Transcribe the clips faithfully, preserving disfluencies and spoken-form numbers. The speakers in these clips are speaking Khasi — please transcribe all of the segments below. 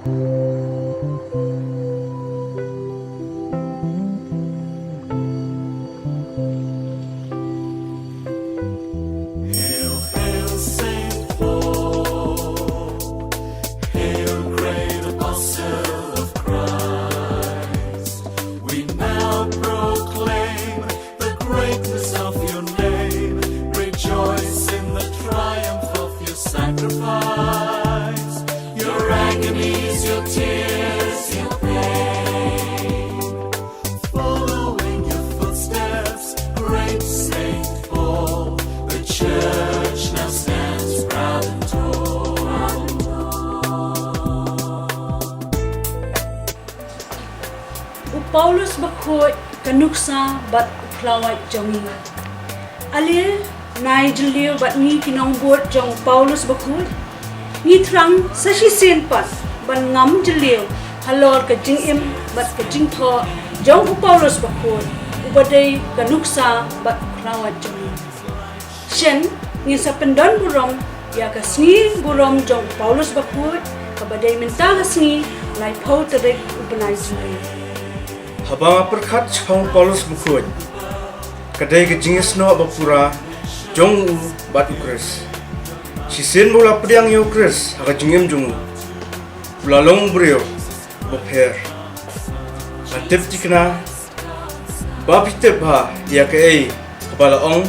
Hail, hail, Saint Paul. Hail, great apostle of Christ. We now proclaim the greatness of your name. Rejoice in the triumph of your sacrifice. Your agonies, your tears, your pain. Following your footsteps, great Saint Paul, the church now stands proud and tall. U Paulus Bakhuid, ka nuksa bad u khlawait jong ngi. Ale, nai jylliew bad ngi ki nongbud jong u Paulus Bakhuid. Ngi thrang sa shisien pat ban ngam jylliew halor ka jingim bad ka jingthoh jong u Paulus Bakhuid, uba dei ka nuksa bad u khlawait jong ngi. Shen, ngin sa pyndon burom ïa ka sngi burom jong u Paulus Bakhuid, kaba dei mynta ka sngi, laiphew tarik u bnai Jun. Haba nga pyrkhat shaphang u Paulus Bakhuid, ka dei ka jingïasnoh ba pura jong u bad u Khrist. Shisien ba u la pdiang ïa u Khrist ha ka jingim jong u, u la long u briew ba pher. Nga tip thikna ba phi tip bha ïa kaei kaba la ong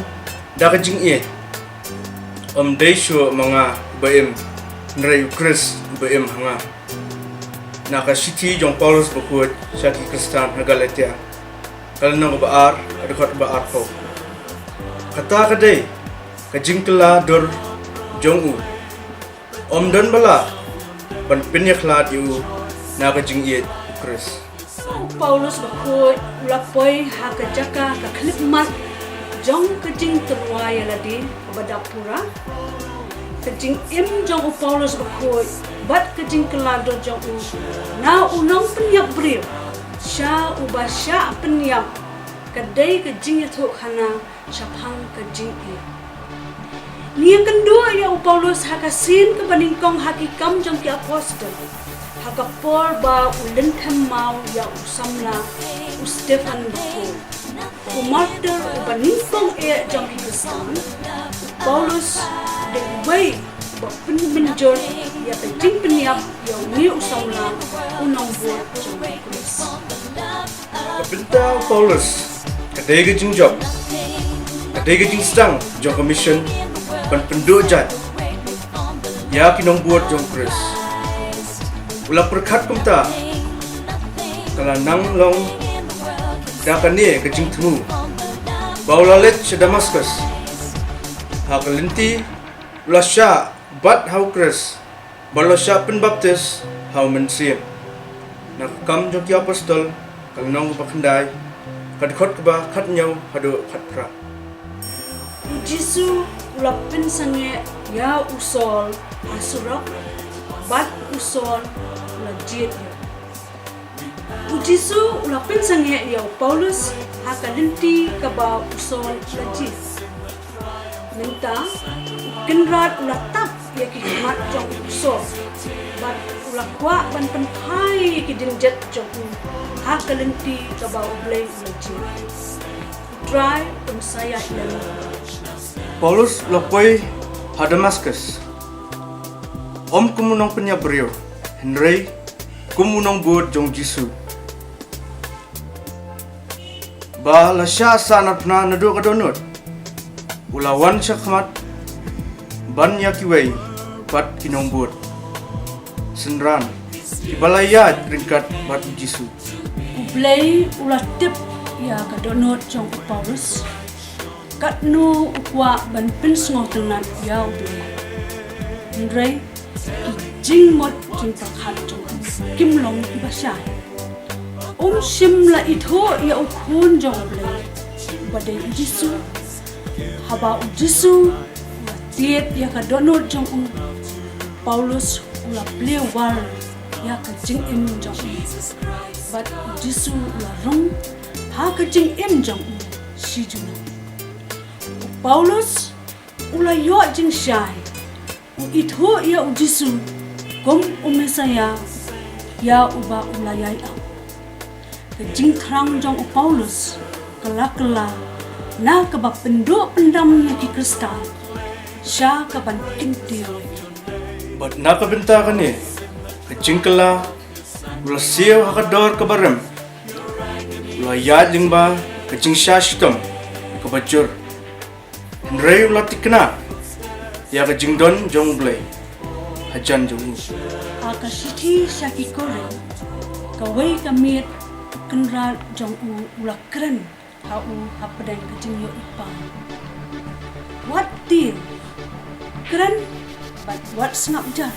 da ka jingïeit. Ym dei shuh ma nga uba im, hynrei u Khrist uba im ha nga. Na ka shithi jong u Paulus Bakhuid sha ki Khristan ha Galatia, ka lynnong kaba ar, ka dkhot kaba arphew. Kata ka dei ka jingkylla dur jong u. Ym don ba lah ban pynïakhlad ïa u na ka jingïeit u Khrist. U Paulus Bakhuid u la poi ha ka jaka ka khyllipmat jong ka jingtyrwa ïalade kaba dap pura. Ka jingim jong u Paulus Bakhuid bad ka jingkylla dur jong u na u nongpynïap briew sha uba shah pynïap, ka dei ka jingïathuhkhana shaphang ka jingïeit. Ngi ïakynduh ïa u Paulus ha ka sien kaba nyngkong ha Ki Kam jong ki Apostol, ha ka por ba u lynthem maw ïa u samla u Stephan bakhuid. U martyr uba nyngkong eh jong ki Khristan, u Paulus, u dei uwei ba pynmynjur ïa ka jingpynïap ïa une u samla, u nongbud jong u Khrist. Ka bynta u Paulus ka dei ka jingjop, ka dei ka jingsdang jong ka mission ban pynduh jait ïa ki nongbud jong u Khrist. U la pyrkhat kumta, ka la nang long da kane ka jingthmu ba u la leit sha Damascus. Ha ka lynti u la shah bat ha u Khrist, ba u la shah pynbaptis ha u Mynsiem. Na Ki Kam jong ki Apostol, ka lynnong kaba khyndai, ka dkhot kaba khathynñiew haduh khatphra. U Jisu u la pynsangeh ïa u Saul ha surok, bad u Saul u la jied ïa u. U Jisu u la pynsangeh ïa u Paulus ha ka lynti kaba u Saul u la jied. Mynta u Kynrad u la tap ïa ki khmat jong u Saul, bad u la kwah ban pynphai ïa ki dynjot jong u ha ka lynti kaba U Blei u la jied. U Trai un sa ïaid lem. Paulus u la poi ha Damascus, ym kum u nongpynïap briew, hynrei kum u nongbud jong u Jisu, ba la shah sahnarphna naduh ka dohnud. U la wan shakhmat ban ïa kiwei pat ki nongbud synran kiba la ïaid ryngkat bad u Jisu. U Blei u la tip ïa ka dohnud jong u Paulus, katno u kwah ban pynsngewtynnat ïa U Blei. Hynrei ki jingmut jingpyrkhat jong u kim long kiba shai. Um shym la ithuh ïa u Khun jong U Blei, uba dei u Jisu. Haba u Jisu u la tied ïa ka dohnud jong u, Paulus u la plie war ïa ka jingim jong u. Bad u Jisu u la rung ha ka jingim jong u shi junom. U Paulus u la ïoh jingshai. U ithuh ïa u Jisu kum u Messaïah, ïa uba u la ïai ap. Ka jingthrang jong u Paulus ka la kylla na kaba pynduh pyndam ïa ki Khristan sha kaban kyntiew. Bad na ka bynta kane ka jingkylla u la siew ha ka dor kaba rem, u la ïaid lyngba ka jingshah shitom kaba jur. Hynrei u la tikna ïa ka jingdon jong U Blei hajan jong u. Ha ka shithi sha ki Korinth, kawei ka miet kynrad jong u u la kren ha u hapdeng ka jingïohi pa. Wat tieng, kren bad wat sngap jar.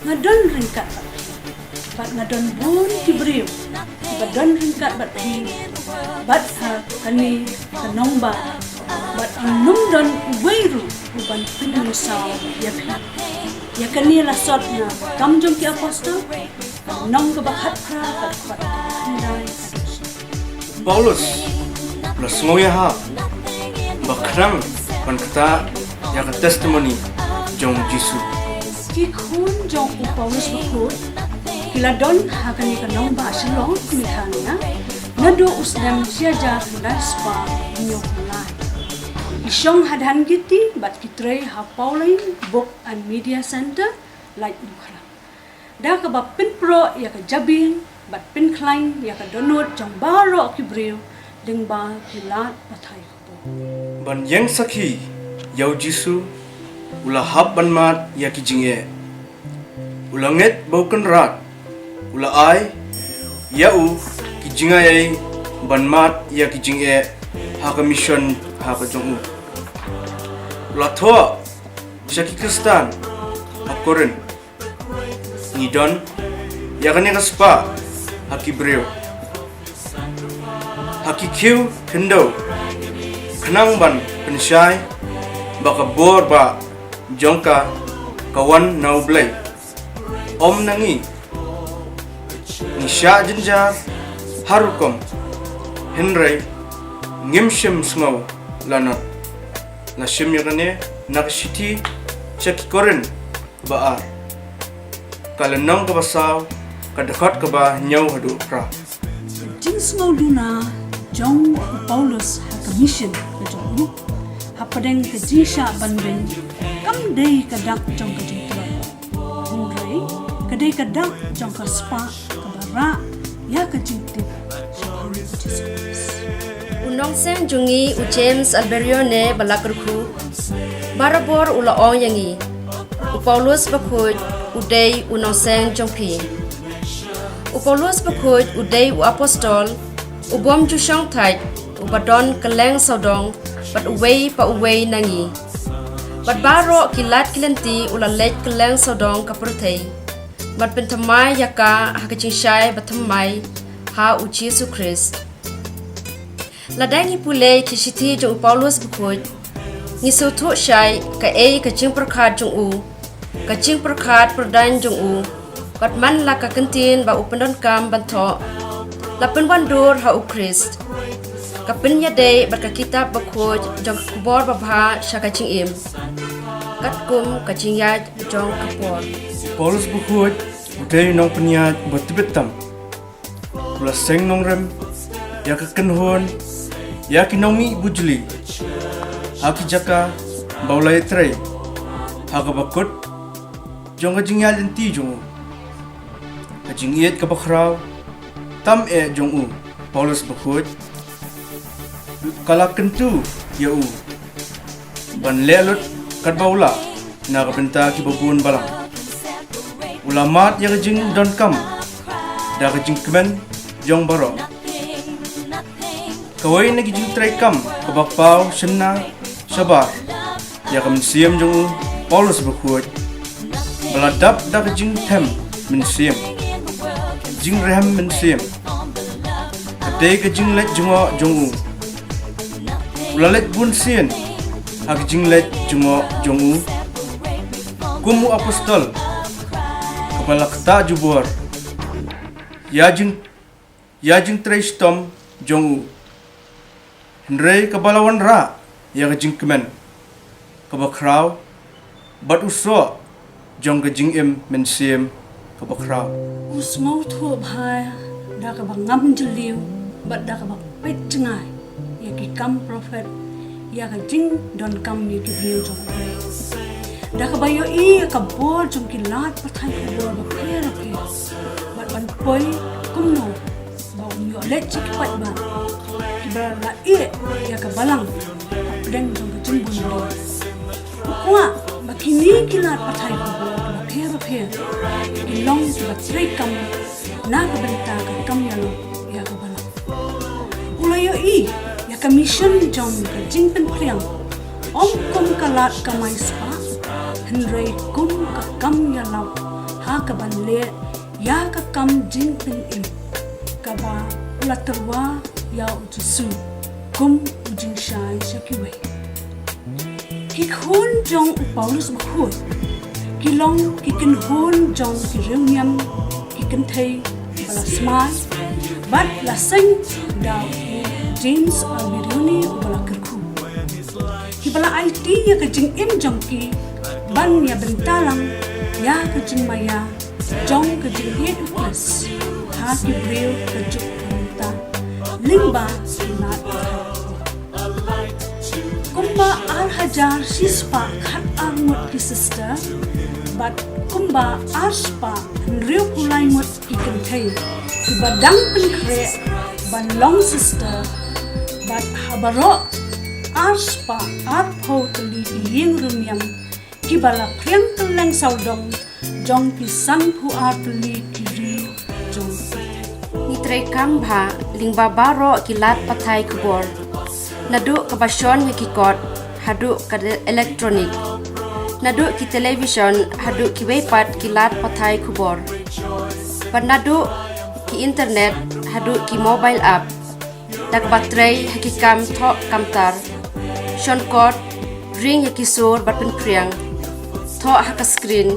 Nga don ryngkat bad phi, bad nga don bun ki briew kiba don ryngkat bad phi, bad ha kane ka nongbah, bad ngam don uwei ruh uban pynmynsaw ïa phi. Ïa kane la sot na Kam jong ki Apostol, nong kaba khatphra, bad khat kaba khyndai. Paulus la sngew ïahap ba khnang ban ktah ïa ka testimony jong Jisu. Ki khun jong u Paulus bakhuid ki la don ha kane ka nongbah Shillong, Meghalaya, naduh u snem shi hajar khyndai spah hynñiewphew lai. Ki shong ha Dhangiti bad ki trei ha Pauline Book and Media Centre, Laitumkhrah, da kaba pynproh ïa ka jabieng bad pynkhlaiñ ïa ka dohnud jong baroh ki briew lyngba ki lad pathai khubor. Ban ïeng sakhi ïa u Jisu, u la hap ban mad ïa ki jingeh. U la ngeit ba u Kynrad u la ai ïa u ki jingaiei ban mad ïa ki jingeh ha ka mission ha ka jong u. U la thoh sha ki Khristan ha Korinth, ngi don ïa kane ka spah ha ki briew, ha ki khiew khyndew, khnang ban pynshai ba ka bor ba jong ka ka wan na U Blei, ym na ngi. Ngi shah jynjar har rukom, hynrei ngim shym sngew lanot. La shim ïa kane na ka shithi sha ki Korinth ba ar, ka lynnong kaba saw, ka dkhot kaba hynñiew haduh phra. Ka jingsngew duna jong u Paulus ha ka mission ka jong u, hapdeng ka jingshah ban beiñ, kam dei ka dak jong ka jingtlot, hynrei ka dei ka dak jong ka spah kaba rah ïa ka jingtip shaphang u Jisu Khrist. U nongseng jong ngi u James Alberione ba la kyrkhu, barabor u la ong ïa ngi, u Paulus bakhuid u dei u nongseng jong phi. U Paulus bakhuid u dei u apostol, u bym ju shong thait, uba don kylleng sawdong bad uwei pa uwei na ngi. Bad baroh ki lad ki lynti u la leit kylleng sawdong ka pyrthei, bad pynthymmai ïa ka ha ka jingshai bathymmai ha u Jisu Khrist. Lada ngi pule ki shithi jong u Paulus bakhuid, ngi sngewthuh shai kaei ka jingpyrkhat jong u, ka jingpyrkhat pyrdaiñ jong u, bad man la ka kyntien ba u pyndonkam ban thoh, la pynwandur ha u Khrist, ka pynïadei bad ka kitab bakhuid jong ka khubor babha sha ka jingim, katkum ka jingïaid jong ka por. Paulus bakhuid u dei u nongpynïaid ba tbit tam. U la seng nongrim ïa ka kynhun, ïa ki nongmih bujli, ha ki jaka ba u la ïatrei ha kaba kut jong ka jingïaid lynti jong u. Ka jingïeit kaba khraw tam eh jong u Paulus bakhuid, ka la kyntu ïa u ban leh lut katba u lah na ka bynta kiba bun balang. U la mad ïa ka jingdonkam da ka jingkmen jong baroh. Kawei na ki jingtrei kam kaba paw shynna shabar ïa ka mynsiem jong u Paulus bakhuid, ba la dap da ka jingthem mynsiem, jingrhem mynsiem, ka dei ka jingleit jngoh jong u. U la leit bun sien ha ka jingleit jngoh jong u kum u apostol, kaba la ktah jubor ïa jing ïa jingtrei shitom jong u, hynrei kaba la wanrah ïa ka jingkmen kaba khraw bad u soh jong ka jingim mynsiem kaba khraw. U sngewthuh bha da kaba ngam jylliew bad da kaba peit jngai ïa ki kam prophet, ïa ka jingdonkam ïa ki briew jong U Blei. Da kaba ïohi ïa ka bor jong ki lad pathai khubor bapher bapher bad ban poi kumno ba un ïoh leit sha ki paidbah kiba la ïeh ïa ka balang hapdeng jong ka jingbun briew. U kwah ba kine ki lad pathai khubor bapher bapher ki long kiba treikam na ka bynta ka kam ïalap ïa ka balang. U la ïohi ïa ka mission jong ka jingpynphriang ym kum ka lad kamai spah, hynrei kum ka kam ïalap ha kaban leh ïa ka kam jingpynim kaba u la tyrwa ïa U Jisu kum u jingshai sha kiwei. Ki khun jong u Paulus Bakhuid ki long ki kynhun jong ki riewniam ki kynthei ba la smai bad la seng da u James Alberoni uba la kyrkhu, kiba la aiti ïa ka jingim jong ki ban ïa bynta lang ïa ka jingmaïa jong ka jingïeit U Khrist ha ki briew ka juk ka mynta lyngba ki lad pathai. Kumba ar hajar shispah khat ar ngut ki sister bad kumba ar spah hynriewphew lai ngut ki kynthei kiba dang pynkhreh ban long sister bad ha baroh ar spah arphew tylli ki ïing riewniam kiba la phriang kylleng sawdong jong ki sanphew ar tylli ki ri jong. Ngi treikam bha lyngba baroh ki lad pathai khubor, naduh kaba shon ïa ki kot haduh ka electronic, naduh ki television haduh kiwei pat ki lad pathai khubor, bad naduh ki internet haduh ki mobile app. Da kaba trei ha ki kam thoh kamtar, shon kot, ring ïa ki sur bad pynphriang, thoh ha ka screen,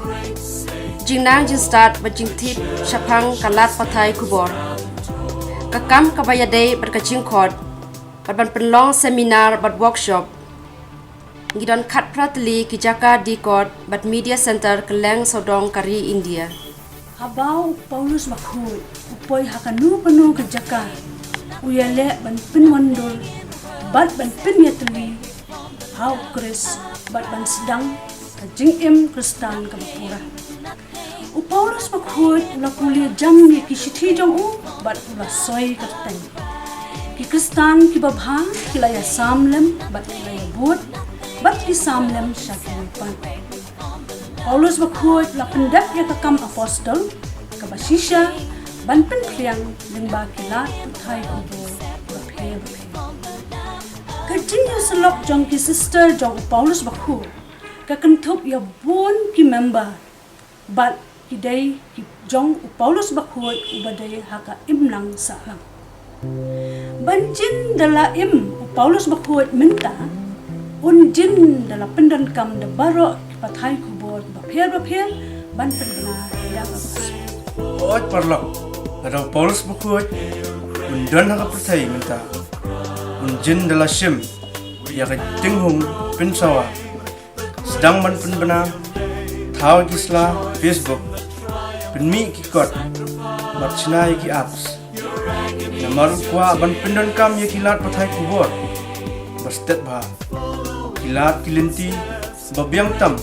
jingnang jingstad bad jingtip shaphang ka lad pathai khubor, ka kam kaba ïadei bad ka jingkhot, bad ban pynlong seminar bad workshop. Ngi don khatphra tylli ki jaka dikot bad media center kylleng sawdong ka ri India. Haba u Paulus Bakhuid u poi ha kano kano ka jaka, u ïaleh ban pynwandur bad ban pynïatylli ha U Khrist bad ban sdang ka jingim Khristan kaba pura. U Paulus Bakhuid u la pule jam ïa ki shithi jong u bad u la soi kyrteng. Ki Khristan kiba bha ki la ïa sam lem bad ki la ïa bud bad ki sam lem sha ki wei pat. Paulus Bakhuid la pyndep ïa ka kam apostol kaba shisha ban pynphriang lyngba ki lad pathai khubor bapher bapher. Ka jingïasyllok jong ki sister jong u Paulus Bakhuid ka kynthup ïa bun ki member bad ki dei ki jong u Paulus Bakhuid uba dei ha ka imlang sahlang. Ban jin da la im u Paulus Bakhuid mynta, un jin da la pyndonkam da baroh ki pathai khubor bapher bapher ban pynbna ïa ka gospel. Oi paralok, lada u Paulus Bakhuid un don ha ka pyrthei mynta, un jin da la shim ïa ka jinghung pynsawa, sdang ban pynbna, thaw ki sla Facebook, pynmih ki kot bad shna ïa ki apps. Namar u kwah ban pyndonkam ïa ki lad pathai khubor ba stet bha, ki lad ki lynti ba biang tam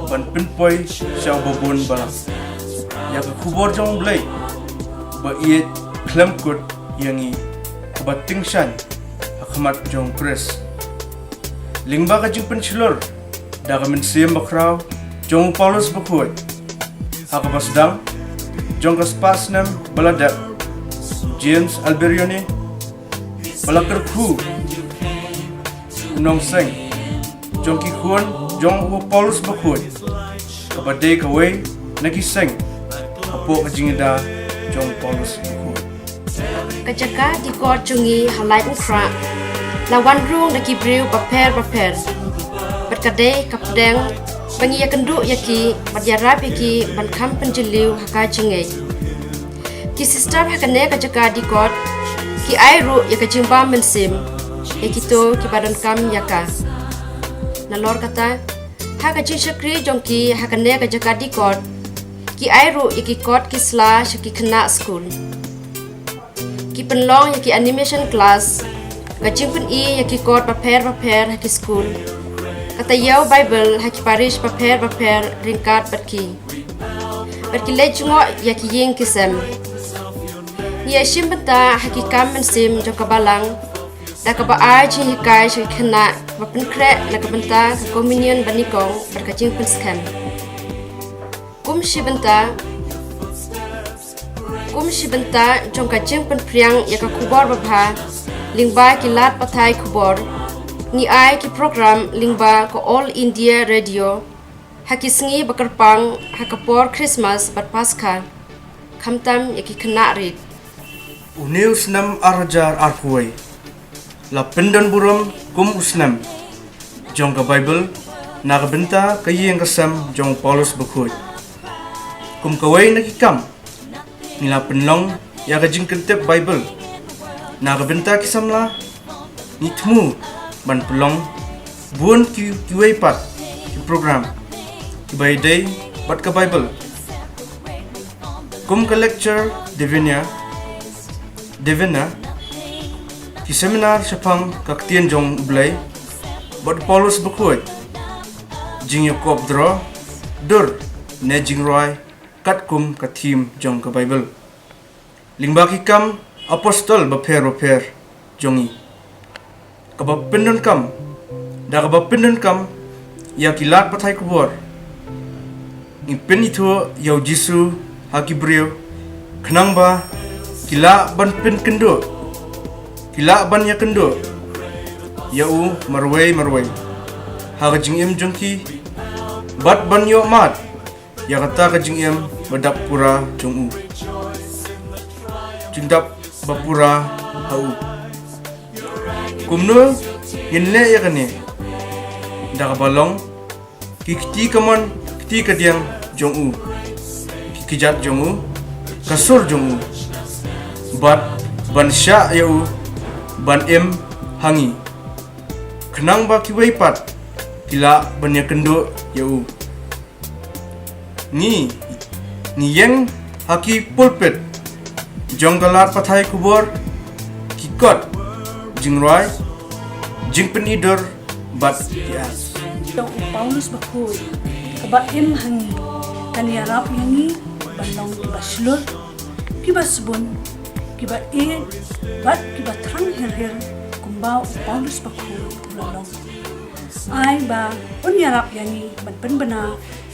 ban pynpoi sha uba bun balang ïa ka khubor jong U Blei ba ïeit khlem kut ïa ngi, kaba tyngshaiñ ha khmat jong U Khrist. Lyngba ka jingpynshlur da ka mynsiem bakhraw jong u Paulus Bakhuid, ha kaba sdang jong ka spah snem ba la dep, James Alberoni ba la kyrkhu u nongseng jong ki khun jong u Paulus Bakhuid, kaba dei kawei na ki seng hapoh ka jingïada jong u Paulus Bakhuid. Ka jaka dikot jong ngi ha Laitumkhrah la wan rung da ki briew bapher bapher, bad ka dei ka pdeng ba ngi ïakynduh ïa ki bad ïarap ïa ki ban kham pynjylliew ha ka jingngeit. Ki sister ha kane ka jaka dikot ki ai ruh ïa ka jingbam mynsiem ïa kito kiba donkam ïa ka. Nalor kata, ha ka jingshakri jong ki ha kane ka jaka dikot, Ki ai ruh ïa ki kot ki sla sha ki khynnah skul. Ki pynlong ïa ki animation class, ka jingpyni ïa ki kot bapher bapher ha ki skul. Ka taïew Bible ha ki parish bapher bapher ryngkat bad ki. Bad ki leit jngoh ïa ki ïing ki sem. Ngi ïashim bynta ha ki kam mynsiem jong ka balang da kaba ai jinghikai sha ki khynnah ba pynkhreh na ka bynta ka communion banyngkong bad ka jingpynskhem. Kum shi bynta, kum shi bynta jong ka jingpynphriang ïa ka khubor babha lyngba ki lad pathai khubor, ngi ai ki program lyngba ka All India Radio ha ki sngi ba kyrpang ha ka por Christmas bad Paskha, khamtam ïa ki khynnah rit. Une u snem ar hajar arphew wei la pyndon burom kum u snem jong ka Bible na ka bynta ka ïing ka sem jong u Paulus Bakhuid. Kum kawei na ki kam, ngi la pynlong ïa ka jingkyntip Bible na ka bynta ki samla. Ngi thmu ban pynlong bun ki, kiwei pat ki program kiba ïadei bad ka Bible, kum ka lecture Divina, Divina, ki seminar shaphang ka ktien jong U Blei bad u Paulus Bakhuid, jingïakop draw, dur, ne jingrwai katkum ka theme jong ka Bible. Lyngba ki kam apostol bapher bapher jong ngi, kaba pyndonkam, da kaba pyndonkam ïa ki lad pathai khubor, ngi pynithuh ïa u Jisu ha ki briew, khnang ba ki lah ban pynkynduh, ki lah ban ïakynduh ïa u marwei marwei ha ka jingim jong ki, bad ban ïoh mad ïa kata ka jingim ba dap pura jong u, jingdap ba pura ha u. Kumno ngin leh ïa kane? Da kaba long ki kti kamon kti kadiang jong u, ki kjat jong u, ka sur jong u, bad ban shah ïa u ban im ha ngi, khnang ba kiwei pat ki lah ban ïakynduh ïa u. Ngi, ngi ïeng ha ki pulpit jong ka lad pathai khubor ki kot jingrwai, jingpyni dur bad ki ar. Jong u Paulus Bakhuid kaba im ha ngi kan ïarap ïa ngi ban long kiba shlur, kiba sbun, kiba ïeit bad kiba thrang hir hir kumba u Paulus Bakhuid u la long. Ai ba un ïarap ïa ngi ban pynbna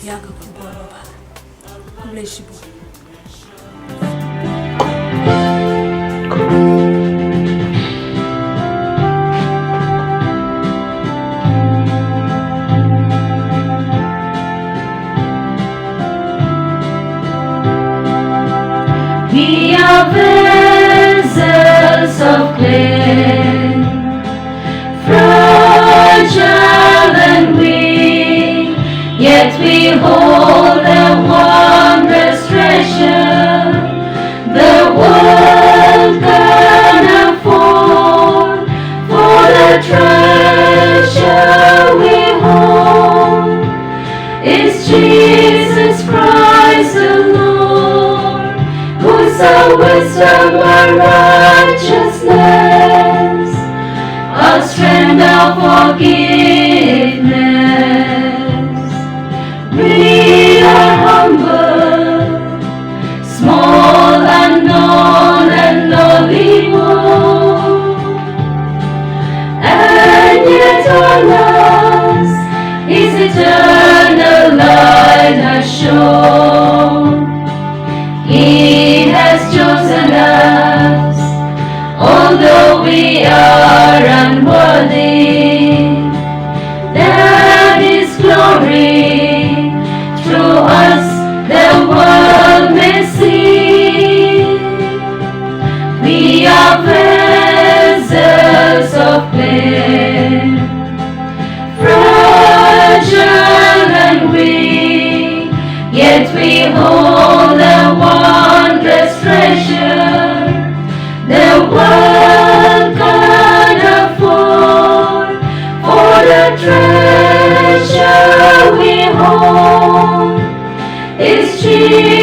ïa ka khubor babha. Khublei shibun. We are vessels of clay, fragile and weak, yet we hold a wondrous treasure the world can afford. For the treasure we hold is Jesus Christ the Lord, who's our wisdom, our righteousness, our strength, our forgiveness. We are humble, small and known and lowly born, and yet on us His eternal light has shone. He has chosen us, although we are unworthy, that His glory through us the world may see. We are vessels of clay, fragile and weak, yet we hold a wondrous treasure the world can afford. For the treasure we hold is Jesus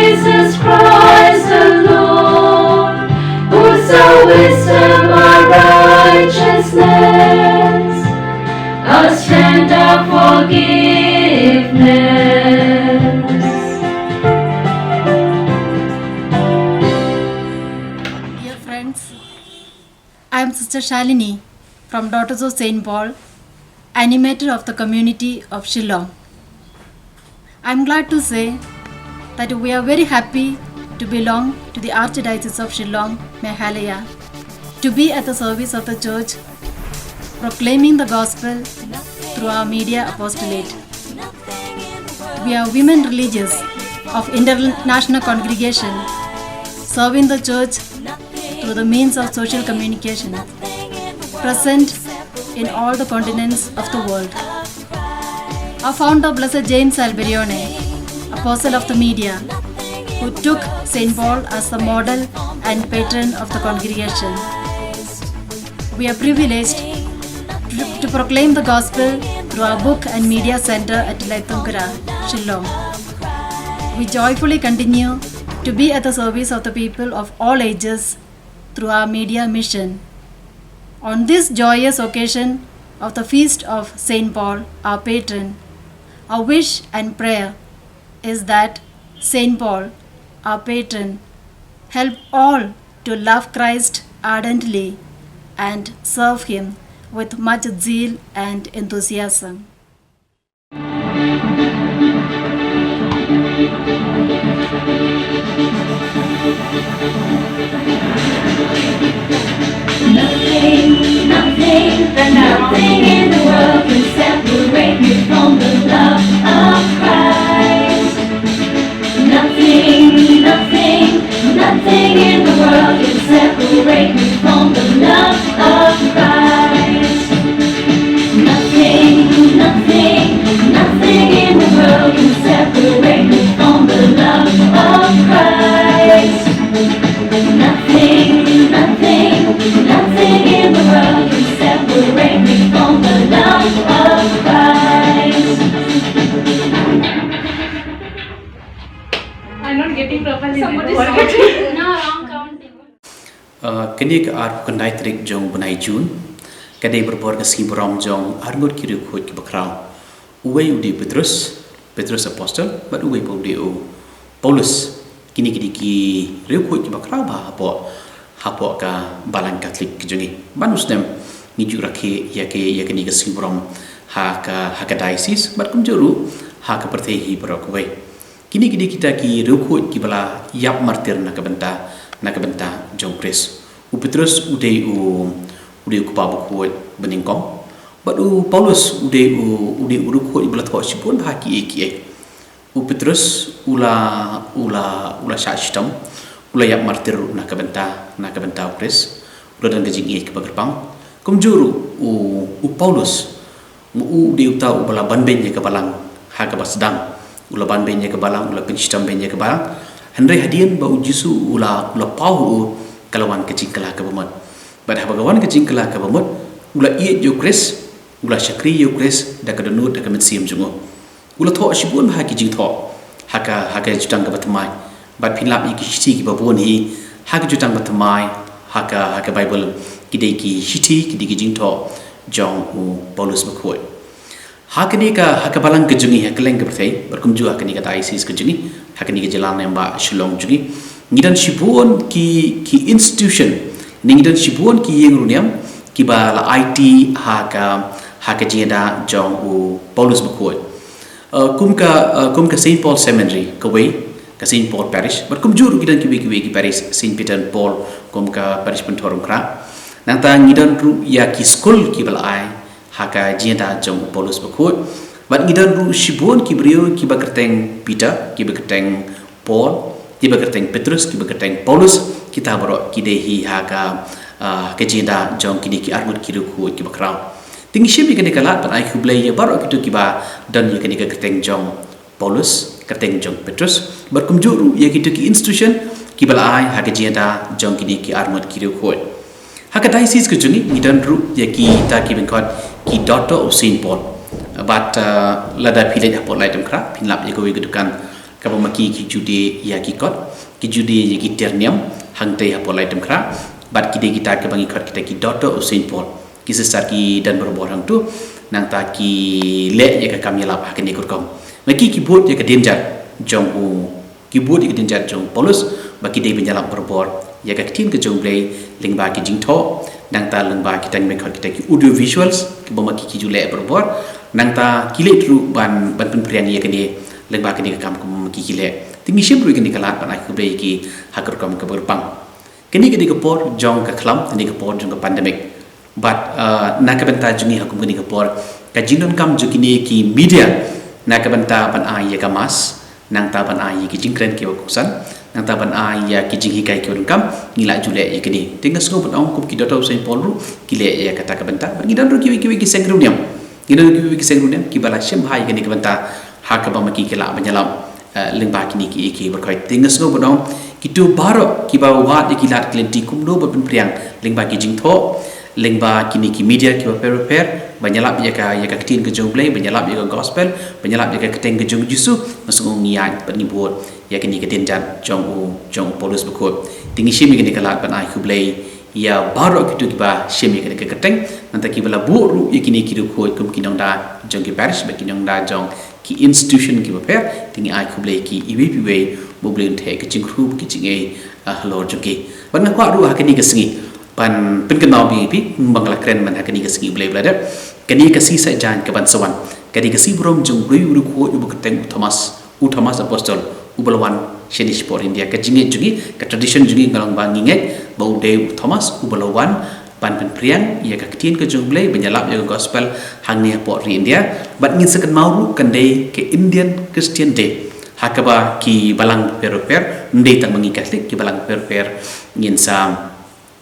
Wisdom, our righteousness, our strength, our forgiveness. Dear friends, I am Sister Shalini from Daughters of Saint Paul, animator of the community of Shillong. I'm glad to say that we are very happy to belong to the Archdiocese of Shillong, Meghalaya, to be at the service of the church, proclaiming the gospel through our media apostolate. We are women religious of International Congregation, serving the church through the means of social communication, present in all the continents of the world. Our founder, Blessed James Alberione, apostle of the media, who took Saint Paul as the model and patron of the congregation. We are privileged to, to proclaim the gospel through our book and media center at Laitungkra, Shillong. We joyfully continue to be at the service of the people of all ages through our media mission. On this joyous occasion of the feast of Saint Paul, our patron, our wish and prayer is that Saint Paul, our patron, help all to love Christ ardently and serve Him with much zeal and enthusiasm. Nothing, nothing, nothing in the world can separate me from the love of Christ. Nothing, nothing, nothing in the world can separate me from the love of Christ. Nothing, nothing, nothing in the world can separate me from the love of Christ. Nothing, nothing, nothing in the world can separate me from the love of Christ. I'm not getting properly. Somebody started. No, wrong count. Uh, kane ka arphew khyndai tarik jong bnai June, ka dei barabor ka sngi burom jong arngut ki riewkhuid kiba khraw. Uwei u dei u Petrus, Petrus Apostle, bad uwei pat u dei u Paulus. Kine ki dei ki riewkhuid kiba khraw bha hapoh, hapoh ka Balang Katholik ka jong ngi. Ban u snem ngi ju rakhe ïa ka, ïa kane ka sngi burom ha ka, ha ka diocese, bad kumjuh ruh ha ka pyrthei hi baroh kawei. Kine ki dei kita ki riewkhuid kiba la ïap martir na ka bynta, na ka bynta jong u Khrist. U Petrus u dei u, u dei u kpa bakhuid banyngkong. Bad u Paulus u dei u, u dei u riewkhuid ba la thoh shibun bha kiei kiei. U Petrus u la, u la, u la shah shitom, u la ïap martir na ka bynta, na ka bynta u Khrist. U la don ka jingïeit kaba kyrpang. Kumjuh ruh u, u Paulus, ma u dei uta uba la ban beiñ ïa ka balang ha kaba sdang. U la ban beiñ ïa ka balang, u la pynshitom beiñ ïa ka balang. Hynrei hadien ba u Jisu u la, u la paw ha u, ka la wan ka jingkylla kaba mut. Bad haba ka wan ka jingkylla kaba mut, u la ïeit ïa u Khrist, u la shakri ïa u Khrist da ka dohnud, da ka mynsiem jong u. U la thoh shibun bha ki jingthoh ha ka, ha ka jutang kaba thymmai. Bad phin lap ïa ki shithi kiba bun hi ha ka jutang ba thymmai, ha ka, ha ka Baibl, ki dei ki shithi, ki dei ki jingthoh jong u Paulus bakhuid. Ha kane ka, ha ka balang ka jong ngi, ha kylleng ka pyrthei, bad kumjuh ha kane ka diocese ka jong ngi, ha kane ka jylla ne em ba Shillong jong ngi, ngi don shibun ki, ki institution, ne ngi don shibun ki ïing ruh ne em kiba la aiti ha ka, ha ka jingïada jong u Paulus bakhuid. Uh, kum ka, uh, kum ka Saint Paul Seminary kawei, ka Saint Paul Parish, bad kumjuh ruh ngi don kiwei kiwei ki parish, Saint Peter and Paul, kum ka parish Pynthorumkhrah. Nangta ngi don ruh ïa ki skul kiba la ai ha ka jingïada jong u Paulus bakhuid. Bad ngi don ruh shibun ki briew kiba kyrteng Peter, kiba kyrteng Paul, kiba kyrteng Petrus, kiba kyrteng Paulus, kita baroh ki dei hi ha ka, ah, ka jingïada jong kine ki arngut ki riewkhuid kiba khraw. Te ngi shim ïa kane ka lad ban ai khublei ïa baroh kito kiba don ïa kane ka kyrteng jong Paulus, kyrteng jong Petrus, bad kumjuh ruh ïa kito ki institution kiba la ai ha ka jingïada jong kine ki arngut ki riewkhuid. Ha ka diocese ka jong ngi, ngi don ruh ïa kita kiba khot ki Daughter of Saint Paul. Bad, uh, lada phi leit hapoh Laitdemkhrah, phin lap ïa kawei ka dukan kaba ma ki, ki ju die ïa ki kot, ki ju die ïa ki tiar niam, hangtei hapoh Laitdemkhrah. Bad ki dei kita kiba ngi khot kita ki daughter of Saint Paul. Ki sister ki don barabor hangto, nangta ki leh ïa ka kam ïalap ha kane ka rukom. Ma ki ki bud ïa ka danger jong u, ki bud ïa ka danger jong u Paulus, ba ki dei ban ïalap barabor ïa ka ktien ka jong u Blei lyngba ki jingthoh, nangta lyngba kita ngi khot kita ki audio visuals kiba ma ki ki ju leh barabor, nangta ki leh ruh ban, ban pynpriang ïa kane lyngba kane ka kam kaba ma ki ki leh. Te ngi shim ruh ïa kane ka lad ban ai khublei ïa ki ha ka rukom kaba kyrpang. Kane ka dei ka por jong ka khlam, kane ka por jong ka pandemic. Bad, uh, na ka bynta jong ngi ha kum kane ka por, ka jingdonkam jong kine ki media, na ka bynta ban ai ïa ka mask, nangta ban ai ïa ki jingkren kiba kongsan, nangta ban ai ïa ki jinghikai kiba donkam, ngi la ju leh ïa kine. Te nga sngew ban ong kum ki daughter of Saint Paul ruh, ki leh ïa kata ka bynta. Bad ngi don ruh kiwei kiwei ki seng riewniam. Ngi don ruh kiwei ki seng riewniam kiba la shim bha ïa kane ka bynta ha kaba ma ki ki lah ban ïalap, eh, lyngba kine ki, ki baroh. Te nga sngew ban ong kito baroh kiba wad ïa ki lad ki lynti kumno ban pynpriang lyngba ki jingthoh, lyngba kine ki media kiba pher pher, ban ïalap ïa ka, ïa ka ktien ka jong u Blei, ban ïalap ïa ka gospel, ban ïalap ïa ka kyrteng ka jong u Jisu, nga sngew ngi ïaid bad ngi bud ïa kane ka danger jong u, jong u Paulus bakhuid. Te ngi shim ïa kane ka lad ban ai khublei ïa baroh kito kiba shim ïa kane ka kyrteng, nangta kiba la buh ruh ïa kine ki riewkhuid kum ki nongda jong ki parish bad ki nongda jong ki institution kiba pher, te ngi ai khublei ïa ki iwei pa iwei, ba u Blei un theh ka jingkyrkhu bad ka jingaiei, ah, halor jong ki. Bad nga kwah ruh ha kane ka sngi ban pynkynmaw biang ïa phi, ba nga la kren man ha kane ka sngi u Blei ba la dep. Kane ka sngi Saitjaiñ kaban sa wan, ka dei ka sngi burom jong u riewkhuid uba kyrteng u Thomas, u Thomas Apostle, uba la wan shane shapoh India. Ka jingngeit jong ngi, ka tradition jong ngi ka long ba ngi ngeit ba u dei u Thomas uba la wan ban pynpriang ïa ka ktien ka jong u Blei, ban ïalap ïa ka gospel hangne hapoh ri India. Bad ngin sa kynmaw ruh kan dei ka Indian Christian Day, ha kaba ki balang pher pher, ym dei tang ma ngi Catholic, ki balang pher pher ngin sa,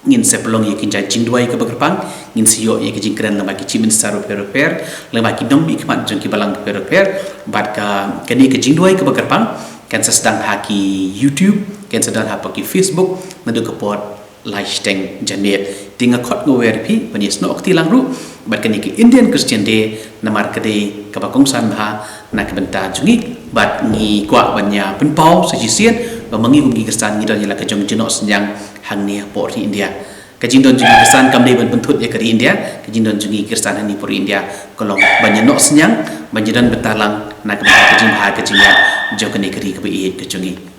ngin sa pynlong ïa ka jingduwai kaba kyrpang, ngin sa ïoh ïa ka jingkren lyngba ki chief minister pher pher, lyngba ki nongmihkhmat jong ki balang pher pher. Bad ka, kane ka jingduwai kaba kyrpang kan sa sdang ha ki YouTube, kan sa don hapoh ki Facebook naduh ka por lai shiteng janmiet. Te nga khot nga wer ïa phi ban ïasnoh kti lang ruh bad kane ka Indian Christian Day, namar ka dei kaba kongsan bha na ka bynta jong ngi. Bad ngi kwah ban ïa pynpaw sa shisien ba ma ngi kum ki Khristan ngi don ïa la ka jong jingnoh synñiang hangne hapoh ri India. Ka jingdon jong ngi Khristan kam dei ban pynthut ïa ka ri India, ka jingdon jong ngi Khristan hangne hapoh ri India ka long ban ïa noh synñiang, ban ïa don bynta lang na ka bynta ka jingbha ka jingïap jong kane ka ri kaba ïeit ka jong ngi.